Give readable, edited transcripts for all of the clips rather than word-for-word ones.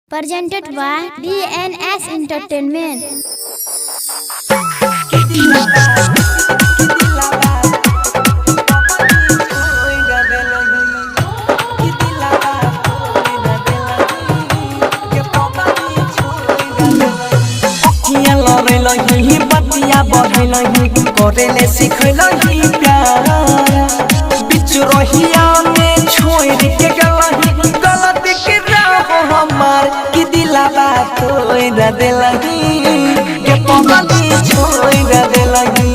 Presented by DNS Entertainment. बतिया बढ़लही करेले सिखलही प्यार बिच रहिया में छोड़ के गलही गलत के राह हमार कि दिलावा तोड़ देलही के पगली छोड़ देलही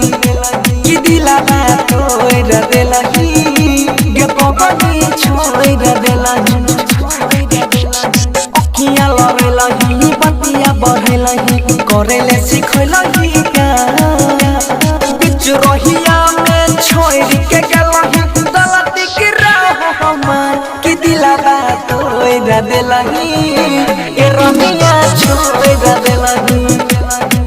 कि दिलावा तोड़ देलही के पगली छोड़ देलही अखियाँ लड़लही बतिया बढ़लही करेले सिखलही प्यार बिच रहिया में छोड़ के गलही गलत के राह हमार कि दिलावा तोड़ देलही ए रमिया छोड़ देलही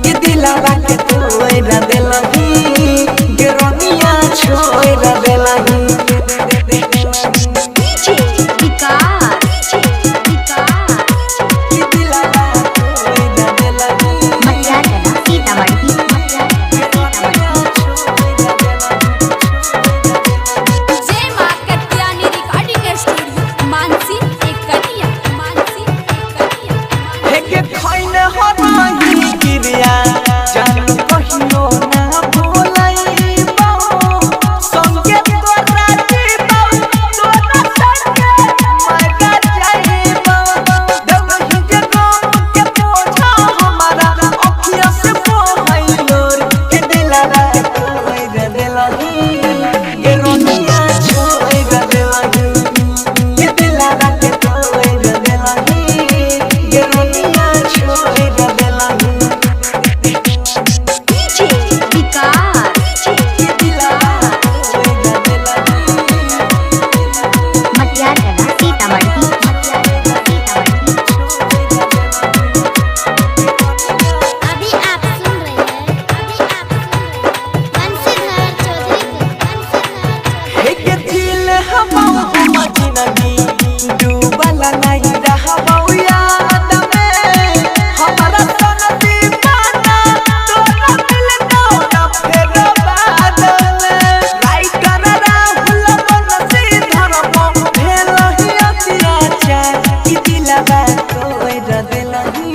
कि दिलावा के तोड़ देलही के रमिया छोड़ देलही। DJ Vikas. कि दिलावा तोड़ देलही। Matyatala Sitamarhi. जय मां कत्यानी रिकॉर्डिंग स्टूडियो मानसी एक कटिया मानसी एक कटिया। हेके खैने हराही क्रिया जान कहियो ना भुलैबौ संगे तोरा जीबौ तोरा संगे मर जाइबौ देवही के गम के बोझा हमारा अखिया से बहैलोर के दिलवा तोड़ देलही के रोनिया छोड़ देलही के दिलवा के तोड़ देलही के रोनिया छोड़ देलही। DJ Vikas. के दिलवा तोड़ देलही। Matyatala Sitamarhi. अभी आप सुन रहे हैं अभी आप सुन रहे हैं बंसीधर चौधरी को बंसीधर चौधरी। हे दिल हम जिंदगी डूबल नहीं रहबौ याद में हमारा सन दीवाना तोरा मिल ना फेर बाद में राइटर राहुल बंसीधर भेल ही अत्याचार कि दिलवा तोड़ देलही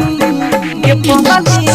के पगली।